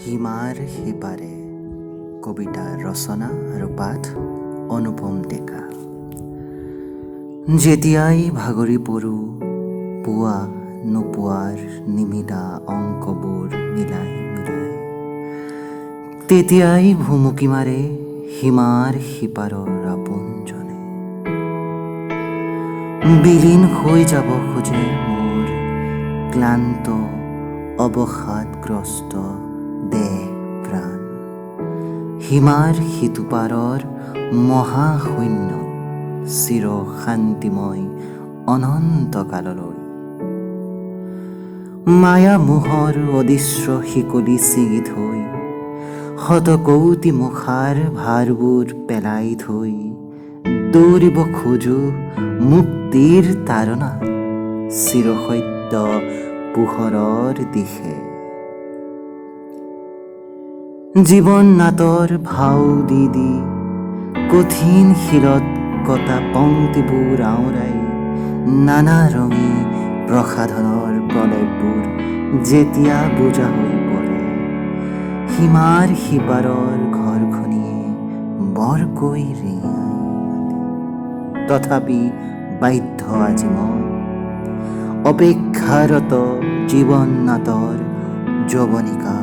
সীমাৰ সিপাৰে। কবিতা ৰচনা আৰু পাঠ অনুপম ডেকা। যেতিয়াই ভাগৰি পৰোঁ, পোৱা নোপোৱাৰ নিমিলা অংকবোৰ মিলাই মিলাই, তেতিয়াই ভুমুকি মাৰে সীমাৰ সিপাৰৰ আপোনজনে। বিলীন হৈ যাব খোজে মোৰ ক্লান্ত অৱসাদগ্ৰস্ত দেহ প্ৰাণ সীমাৰ সিটো পাৰৰ মহাশূন্য চিৰ শান্তিময় অনন্ত কাললৈ। মায়া মোহৰ অদৃশ্য শিকলি ছিঙি থৈ, শতকৌটি মুখাৰ ভাৰবোৰ পেলাই থৈ দৌৰিব খোজো মুক্তিৰ তাড়না চিৰসত্য পোহৰৰ দিশে। জীৱন নাটৰ ভাও দি দি কঠিন শিলত কটা পংক্তিবোৰ আওৰাই নানা ৰঙী প্ৰসাধনৰ প্ৰলেপবোৰ যেতিয়া বোজা হৈ পৰে, সীমাৰ সিপাৰৰ ঘৰখনিয়ে বৰকৈ ৰিঙিয়াই মাতে। তথাপি বাধ্য আজি মই অপেক্ষাৰত জীৱন নাটৰ যৱনিকা।